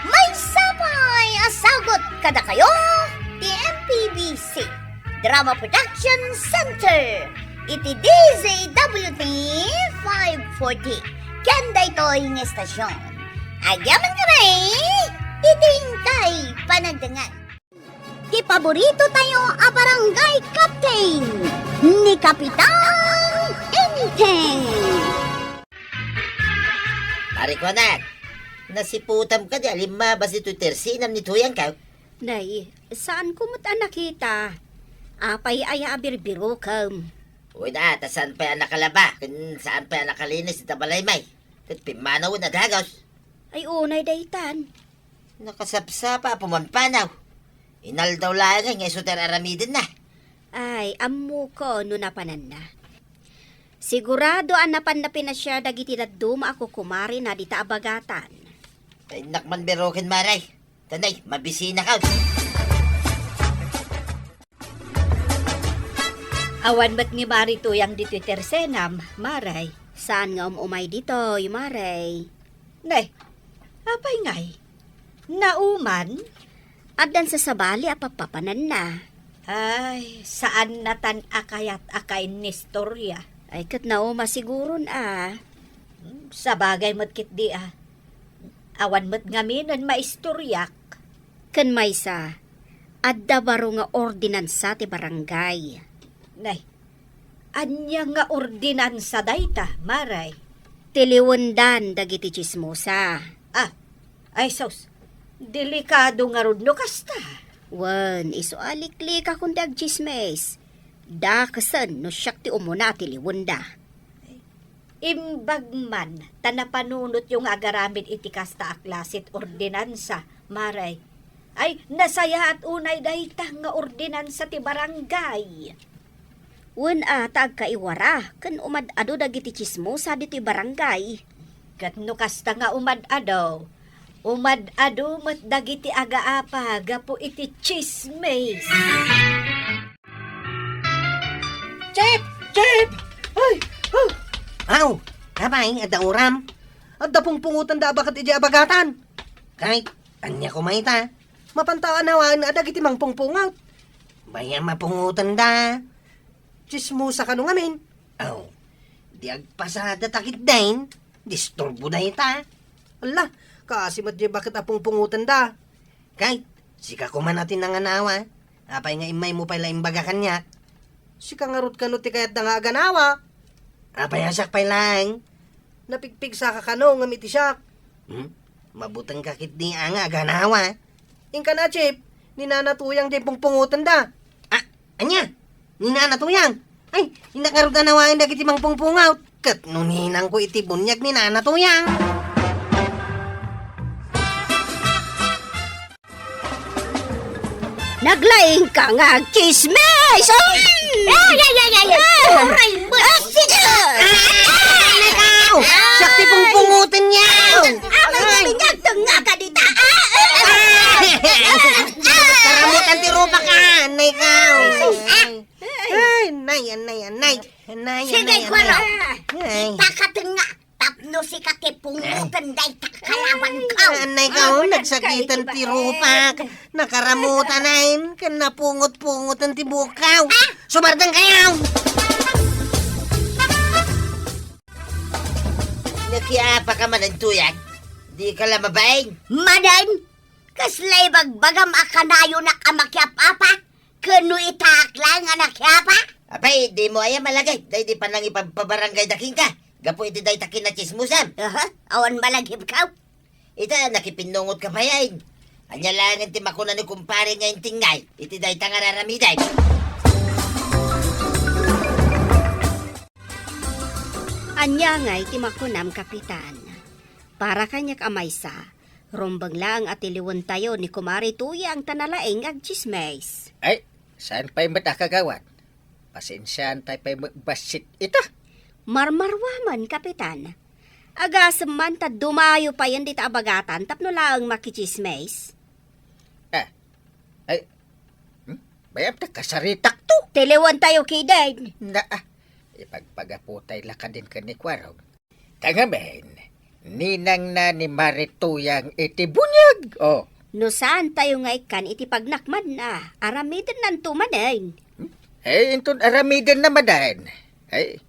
Maysa pay a sagut kadakayo ti M P B C Drama Production Center iti D Z W T five forty ken daytoy nga estasion. Agyaman kami iti inkay panagdangan. Ti paborito tayo a barangay captain, ni Kapitan Enteng. Pare Kuanag, nasiputam ka di alimmabas ditoy tersenam ni Tuyang ka? Nay, saan ko met a nakita. Apay aya a birbirokem? Uy na, ta saan pay a nakalaba, ken saan pay a nakalinis ita balay may. Ket pimmanawen a dagus. Ay, unay daytan. Nakasapsapa a pumanpanaw. Inaldaw laeng nga isu ti ar-aramidenna. Ay, ammoko no napananna. Sigurado a napanna pinasiar dagiti dadduma a kukumarina dita a bagatan. Ay, innak man biroken, Maray. Tanay, mabisina ka. Awan met ni Mari Tuyang ditoy tersenam, Maray. Saan nga um-umay ditoy, Maray? Ne, apay ngay? Nauman? Addan sasabali a pappapananna. Ay, saan natan a kayat a kainistorya. Ay, ket nauma siguron a. Hmm, sabagay met ketdi a. Awan met ngaminen maistoryak. Ken maysa, adda baro nga ordinansa ti barangay. Nay, ania nga ordinansa dayta, Maray? Tiliwendan dagiti tsismosa. Ah, ay sus, delikado ngarud no kasta. Wen, isu a liklikakon ti agtsismis. Dakesen no siak ti umuna a tiliwenda. Imbag man ta napanunotyo nga agaramid iti kasta a klase ti ordinansa, Maray. Ay, nasayaat unay dayta nga ordinansa ti barangay. Wen a, ta agkaiwara ken umad-ado dagiti tsismosa ditoy barangay. Ket no kasta nga umad-ado, Umad-adu met dagiti agaapa gapu iti tsismis. Chip! Chip! Ay! Huh! Aw! Apay, adda uram? Adda pungpungotenda a baket idiay abagatan. Kay, ania koma ita? Mapanta a nawaen a dagiti mangpungpungot. Bay-am a pungotenda. Tsismosa kano ngamin. Aw, di agpasada ta ketdin. Disturbo dayta. Ala, kaasi met diay baket a pungpungotenda. Kay, sika koma ti nanganawa. Apay nga immaymo pay la imbaga kaniak? Sika ngarud kano ti kayatda nga aganawa? Apay a siak pay laeng? Napigpigsaka kano ngem iti siak. Hmm? Mabutengka ketdi a nga aganawa. Inka na, Chip, ni Nana Tuyang diay pungpungotenda. Ah, ania? Ni Nana Tuyang? Ay, innak ngarud a nawaen dagiti mangpungpungot. Ket no ninangko iti buniag ni Nana Tuyang. Naglaingka nga agtsismis! Ay! Ay, ay, ay, ay, ay! Ah! Uray mo! Ah, sige! Ah! Nakaw! Siak ti pungpungoten niya! Ano nga nagtengngaka dita? Ah! Karamutan ti rupak, ah! Nakaw! Ay, nay, anay, anay. Anay, Sige, anay, Kuwaro. Anay. Ay. Ita ka tengnga. Tapno sika ti pungoten dayta kalabanko. Anay ka, oh, nagsakitan ti rupak. Nakaramutan ayn, ken napungot-pungotan ti bukaw. Ah! Sumardeng kayo! Nakiapa ka manen, Tuyang? Di ka la mabain? Manen? Kasla ibagbagam a kanayonak a makiap-apa? Ken no itaak laeng a nakiapa? Apay, dimo aya malagip daydi panangipagpabarangay da kenka gapu iti dayta kinatsismosam? Aha, awan malagipkaw. Ita, nakipinnungotka pay ayn. Ania laengen ti makuna ni kumpare nga intingngay iti dayta nga raramidek? Ania ngay ti makunam, Kapitan? Para kaniak a maysa, rumbeng laeng a tiliwentayo ni Kumare Tuyang ta nalaing nga agtsismis. Ay, saan pay met a kagawad? Pasensiaan tay pay met bassit ita. Marmarua man, Kapitan. Agasem man ta dumayo payen dita abagatan tapno laeng makitsismis. Ah, ay, hmm? Bay-am ta kasaritak to. Tiliwentayo ketdin. Na, ah, ipagpagaputay la kadin ken ni Kuwarog. Ta ngamin, ninangna ni Mare Tuyang iti buniag, oh. No saantayo nga ikkan iti pagnakmanna, aramidennanto manen. Hmm? Eh, inton aramidenna manen. Eh,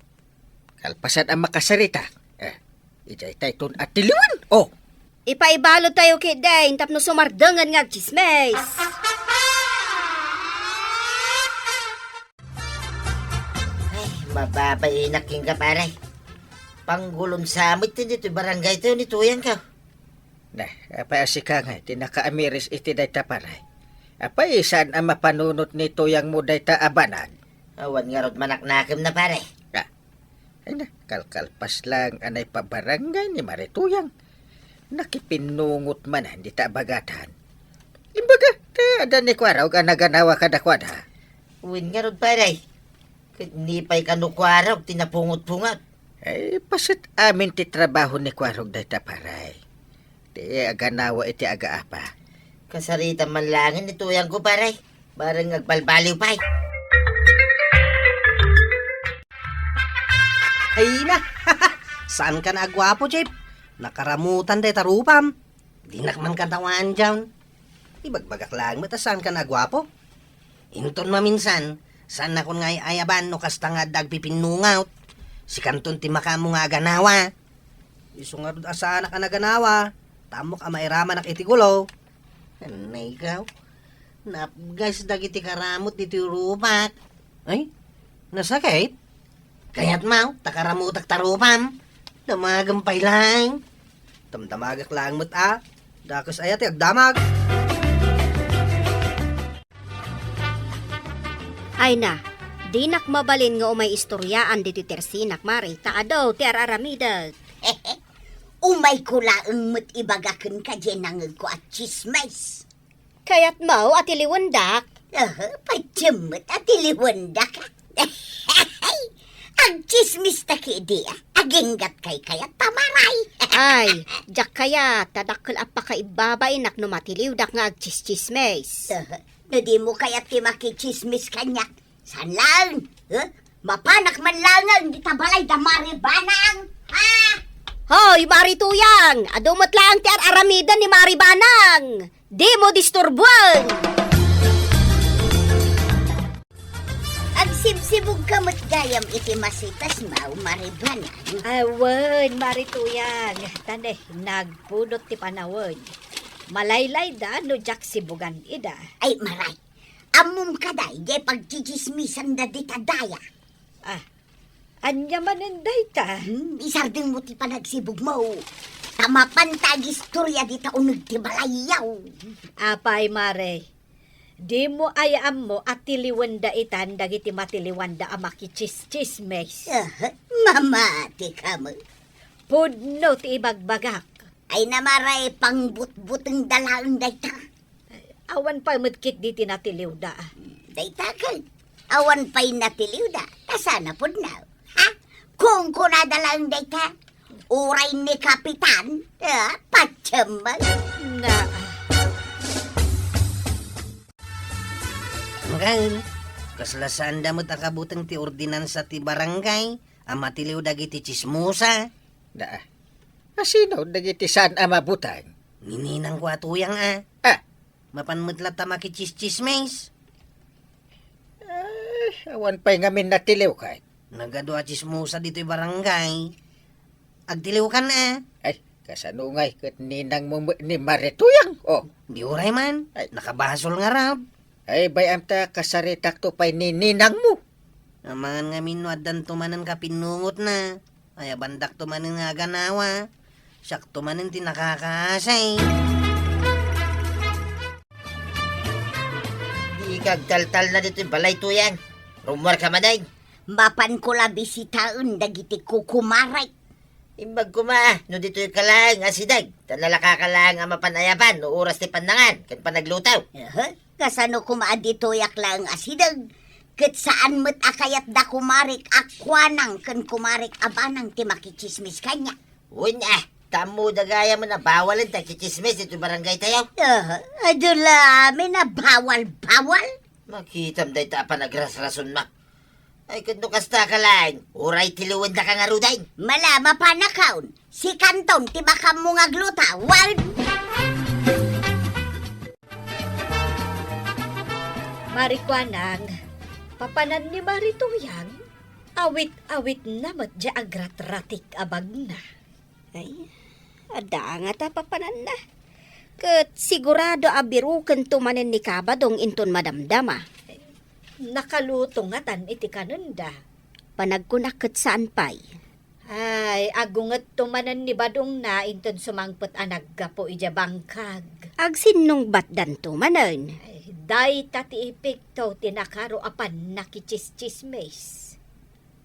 kalpasan a makasarita. Eh, idiay tayton a tiliwen, oh. Ipaibaludtayo ketdin tapno sumardengen nga agtsismis. Ay, mababainak kenka, pare. Panggulom sa met ti ditoy barangay tayo ni Tuyang ka. Nah, apay a sika nga ti nakaamiris iti dayta, pare? Apay saan a mapanunot ni Tuyang mo dayta a banag? Awan ngarud manaknakem na, pare. Ah, ay na, kalkalpas lang a naipabarangay ni Mare Tuyang. Nakipinnungot man dita abagatan. Imbaga, ta adda ni Kuwarog a naganawa kadakuada. Wen ngarud, pare. Ket ni pay kano Kuwarog ti napungot-pungot. Ay, paset amin ti trabaho ni Kuwarog dayta, pare. Ti aganawa iti agaapa. Kasarita man laengen ni Tuyangko, pare. Bareng agbalbaliw pay. Ay na! Saan ka na aguapo, Chip? Nakaramutan dayta rupam. Dinak man katawaan diay. Ibagbagak laeng met a saan ka na aguapo. Inton maminsan, saannakon nga ay-ayaban no kasta nga adda agpipinnungot. Sikanton ti makaammo nga aganawa. Isu ngarud a saanak a naganawa, ta ammok a mairamanak iti gulo. Anay ka, napgas dagiti karamut ditoy rupak. Ay, nasakit? Kayatmo, ta karamutak ta rupam. Damagem pay laeng. Damdamagak laeng met a. Dakes aya ti agdamag. Ay na, dinak mabalin nga umay istoriaan ditoy tersinak, Mare, ta adu ti ar-aramidek. Umayko laeng met ibaga kenka diay nangegko a tsismis. Kayatmo a tiliwendak? Aha, patiem met a tiliwendak, a. Agtsismis ta ketdi, a. Aginggat kay kayat ta, Mare. Ay, diak kayat ta dakkel a pakaibabainak no matiliwdak nga agtsistsismis. No dimo kayat ti makitsismis kaniak, saan laeng, eh? Mapanak man laeng dita balay da Mari Banang, ha? Hoy, Mari Tuyang! Adu met laeng ti ar-aramiden ni Mari Banang! Dimo disturbuen! Agsibsibugka met gayam iti masitasmaw, Mari Banang. Awen, Mari Tuyang. Tane, nagpudot ti panawen. Malaylayda no diak sibugan ida. Ay, Maray, ammom kadi, diay pagtsitsismisanda dita daya. Ah, ania manen dayta? Hmm, isardengmo ti panagsibugmo. Ta mapanta agistoria dita uneg ti balayyo. Apay, Mare, dimo aya ammo a tiliwenda itan dagiti matiliwanda a makitsistsismis? Ah, mamatika met. Pudno ti ibagbagak. Ay, Mare, pangbutbutengda laeng dayta. Awan pay met ketdi ti natiliwda. Dayta ket, awan pay natiliwda, ta saan a pudno. Ha? Kunkunada laeng dayta. Uray ni Kapitan, ah, patiem met. Na. Ngem, kasla saanda met a kabuteng ti ordinansa ti barangay a matiliw dagiti tsismosa. Da, a sino dagiti saan a mabuteng? Ni ninangko a Tuyang a. Ah, Mapan met latta makitsistsismis. Ay, awan pay ngamin natiliw ket. Nagadu a tsismosa ditoy barangay. Agtiliwkan a. Ay, kasano ngay ket ninangmo met ni Mari Tuyang? Oh. Di uray man. Ay. Nakabasol ngarud. Ay, bay-am ta kasaritakto pay ni ninangmo. Amangan ngamin no addanto manen kapinnungotna. Ay, abandakto manen nga aganawa. Siakto manen ti nakakaasi. Dika agtaltalna ditoy balay, Tuyang. Rummuarka manen. Mapanko la bisitaen dagiti kukumarek. Imbag koma, no ditoyka laeng a sideg, ta nalakaka laeng a mapan ayaban no oras ti pannangan ken panagluto. Aha. Kasano koma a ditoyak laeng a sideg? Ket saan met a kayat da kumarek a kuanang ken kumarek a banang ti makitsismis kaniak. Wen a, ta ammoda gayam a bawalen ti akitsismis ditoy barangaytayo. Ah, adu la amin a bawal-bawal. Makitam dayta a panagrasrasonmo. Ay, ket no kasta ka laeng, uray tiliwendaka ngaruden. Mala, mapanakon. Sikanton ti makammo nga agluto, wen. Mari Kuanang, papanan ni Mari Tuyang, awit-awitna met diay agratratik a bagna. Ay, adda ngata papananna. Ket sigurado a birukento manen ni Kabadong inton madamdama. Nakaluto ngatan iti kanenda. Panagkunak ket saan pay. Ay, agungetto manen ni Badongna inton sumangpet a naggapu idiay bangkag. Agsinnungbatdanto manen. Ay, dayta ti epekto ti nakaro a pannakitsismis.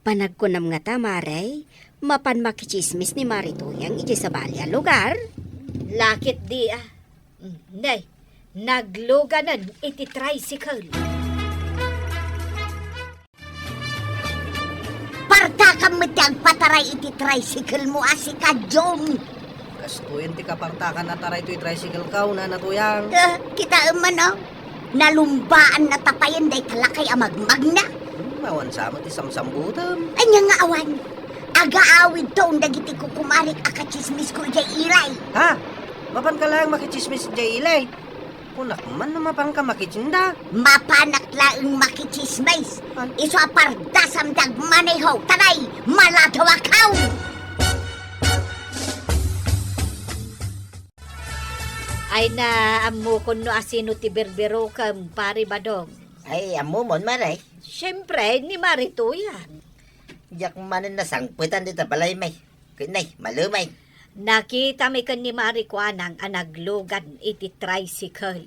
Panagkunam ngata, Mare, mapan makitsismis ni Mari Tuyang idiay sabali a lugar? Lakit di, ah. Mm, ne, nagluganen iti tricycle. Partakam met ti agpataray iti tricycle mo a si Kadyon. Kastoyen ti kapartakan a taray toy tricycle ka, Nana Tuyang. Ah, kitaem man, oh. Nalumbaan na tapayen dayta lakay a magmagna. Hmm, awan sa met ti samsambutem. Ania nga awan? Agaawidton dagiti kukumarek a katsismisko idiay ilay. Ha? Mapanka laeng makitsismis idiay ilay? Kunak man no mapanka makitsinda. Mapanak laeng makitsismis. An- Isu a pardasam ti agmaneho, taray, maladawakaw! Ay na, ammokon no asino ti birbirokem, Pari Badong. Ay, ammomon, Mare. Siempre, ni Mari Tuyang. Diak manen nasangpetan dita balaymi. Ket nay, malumay. Nakitami ken ni Mari Kuanang a naglugan iti tricycle.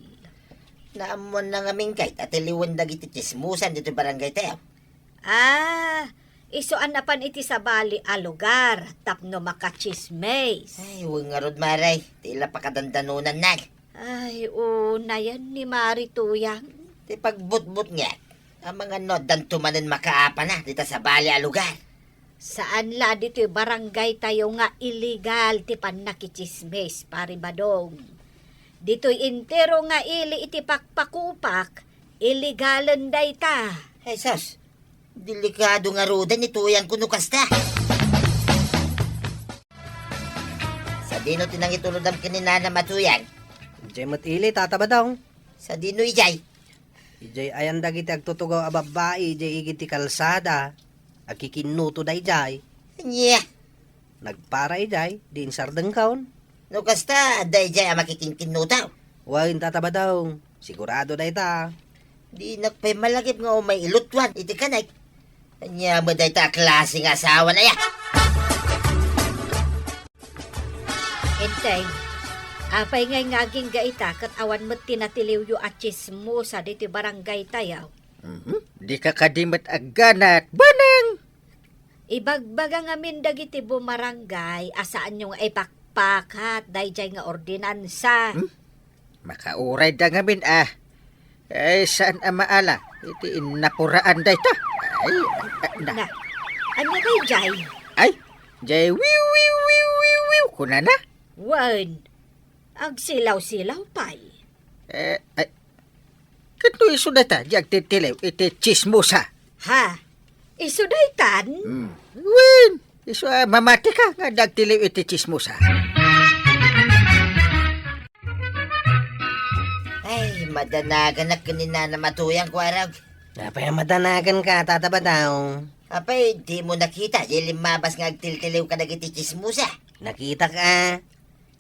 Naammoanna ngamin kay ta tiliwen dagiti tsismosan ditoy barangaytayo. Ah, isu a napan iti sabali a lugar tapno makatsismis. Ay, wen ngarud, Mare, ti ila pakadandanonanna. Ay, unayen ni Mari Tuyang. Ti pagbutbutngek, amangan no addanto manen makaapana dita sabali a lugar. Saan la ditoy barangay tayo nga illegal ti pannakitsismis, Pari Badong. Ditoy entero nga ili iti pakpakupak, illegalen dayta. Ay, sus! Delikado ngaruden ni Tuyang kuno kasta. Sadino ti nangitulodam ken ni Nanam a Tuyang? Idiay met ili, Tata Badong. Sadino idiay? Idiay ayan dagiti agtutugaw a babbai idiay igid ti kalsada. Agkikinnuto daydiay. Ania? Nagpara idiay, di insardengkaon. No kasta, adda idiay a makikinkinnuto? Wen, Tata Badong. Sigurado dayta. Dinak pay malagip nga umay ilutuan iti kanek. Ania met dayta a klase nga asawa na ya? Enteng, apay ngay nga agingga ita ket awan met ti natiliwyo a tsismosa ditoy barangay tayo? Mhm. Dika kadi met agganat, Bonang! Ibagbaga ngamin dagiti bumarangay a saanyo nga ipakpakat daydiay nga ordinansa. Hmm? Makaurayda ngamin a. Ay, saan a maala iti innapuraan dayta? Ay, ah, na. Na, ania daydiay? Ay, jay wiw, wiw, wiw, wiw, wiw, kunana? Wen, agsilaw-silaw pay. Eh, ay, ket no isu dayta, di agtitiliw iti tsismosa. Ha? Isu daytan? Hmm. Wen, isu a mamatika nga di agtiliw iti tsismosa. Ay, madanaganak ken ni Nanam a Tuyang, kuarag. Apay a madanaganka, Tata Badong? Apay, dimo nakita, di limmabas nga agtiltiliw kadagiti tsismosa? Nakitak a.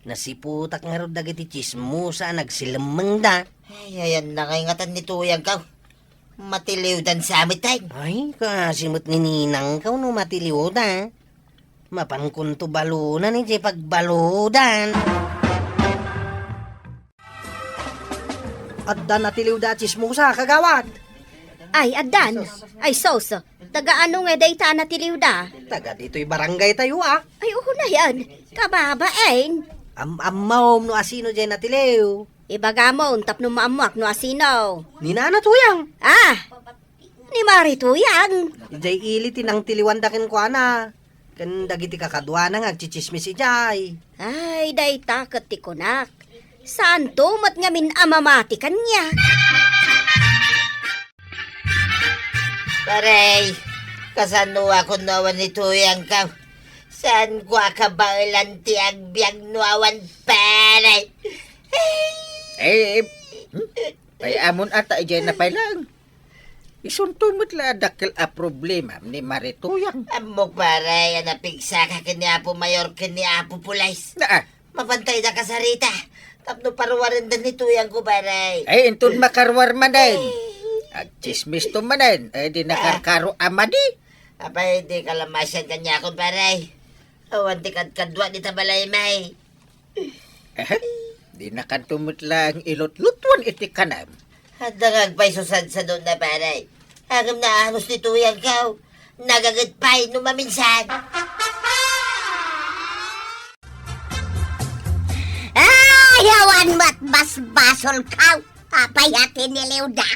Nasiputak ngarud dagiti tsismosa a nagsilemmengda. Ay, ayanna ngay ngatan ni Tuyangko. Matiliwdan sa met, ay. Ay, kaasi met ni Ninangko no matiliwda. Mapankonto balonan idiay pagbaludan. Adda natiliwda a tsismosa, kagawad. Ay, addan. Ay, sus. Taga ano nga dayta a natiliwda? Taga ditoy barangay tayo, ah. Ay, unayan. Kababain. Am-ammom no asino jay natiliw. Ibagamon tapno maammoak no asino. Ni Nana Tuyang. Ah! Ni Mari Tuyang. Jay ili ti nangtiliwanda kenkuana. Ken dagiti kakaduana nga agtsitsismis idiay. Ay, dayta ket ti kunak. Saanto met ngamin a mamati kaniak. Pare, kasano a kun no awan ni Tuyangko? Saanko a kabaelan ti agbiag no awan, pare? Eh, eh, hmm? Ay, amon ata, idiay na pay lang. Isunto met la a dakkel a problema ni Mari Tuyang. Ammok, pare, a napigsaka ken ni Apo Mayor ken ni Apo Pulis. Naa. Mapantay da kasarita. Tapno paruwarenda ni Tuyangko, pare. Ay, inton makaruar manen. Agtsismis to manen. Ay, di nakarkaro a madi. Apay, di kalamasian kaniakon, pare. Awan ti kadkadua dita balay, may. Eh, di nakanto met lang ilutlutuan iti kanam. Adda nga agpayso sadsadona, pare. Ngem naanos ti Tuyangko. Nagaget pay no maminsan. Ay, awan met basbasolko. Apay a tiniliwda.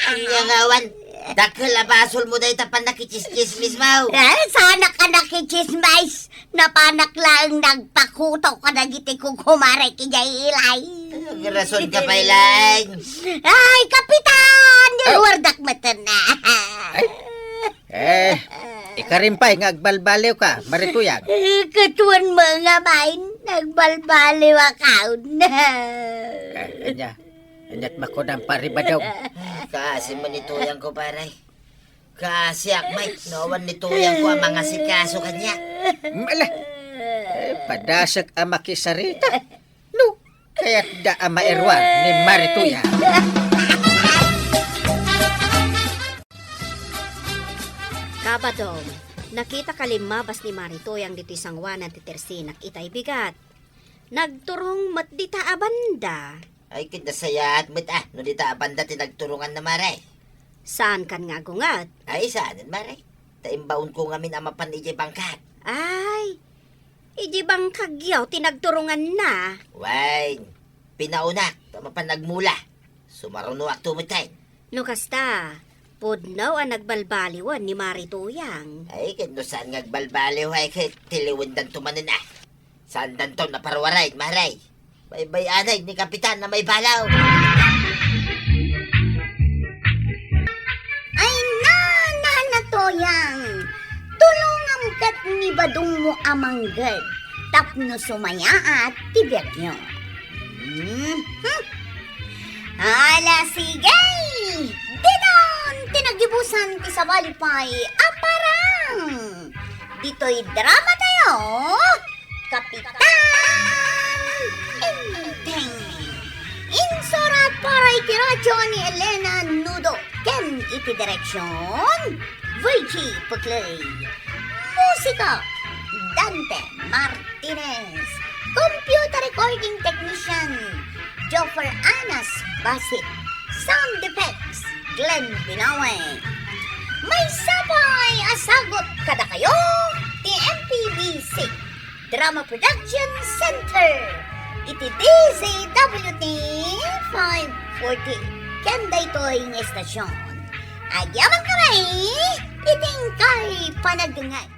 Ania nga awan, dakkel a basolmo dayta pannakitsismismo. Eh, saanak a nakitsismis. Napanak laeng nagpakuto kadagiti kukumarek idiay ilay. Agrasonka pay laeng. Ay, Kapitan! Ah. Iwardak metten na. Ay. Eh, ikarim pay nga agbalbaliwka, Mari Tuyang. Eh, ket wen met nga bain, nagbalbaliwakon. Eh, ania? Aniat makunan, Pari Badong? Kaasi met ni Tuyangko, pare. Kaasiak met, no awan ni Tuyangko a mangasikaso kaniak. Mm, ala. Eh, padasek a makisarita. No, kayatda a mairuar ni Mari Tuyang. Kabadong, nakitaka limmabas ni Mari Tuyang ditoy sangoanan ti tersinak itay bigat. Nagturong met dita a banda. Ay, ket nasayaat met, ah, no dita a banda ti nagturonganna, mare. Saankan nga agunget? Ay, saanen, mare. Ta imbaonko ngamin a mapan idiay bangkag. Ay, idiay bangkagyo ti nagturonganna. Wen, pinaonak ta mapan nagmula. Sumarunoakto metten. No kasta, Pudno a nagbalbaliwen ni Mari Tuyang. Ay, ket no saan nga agbalbaliw, ay, ket tiliwendanto manen, a. Saandanto naparuaray, Mari. Baybay-anay ni Kapitan a maibalaw. Ay, na, na, na, Tuyang. Tulongam ket ni badongmo a mangged tapno sumayaat ti biagyo. Mhm. Ala, sige! Didon ti naggibusan ti sabali pay a parang! Ditoy drama tayo, Kapitan Enteng. Insurat para iti radyo ni Elena Nudo ken iti direksyon, Virgie Puclay. Musika, Dante Martinez. Computer recording technician, Joffer Anas Basit. Sound effects, Glenn Binawe. Maysa pay a sagut kadakayo ti M P B C Drama Production Center iti D Z W T five forty ken daytoy nga estasyon. Agyaman kami iti inkay panagdengngeg.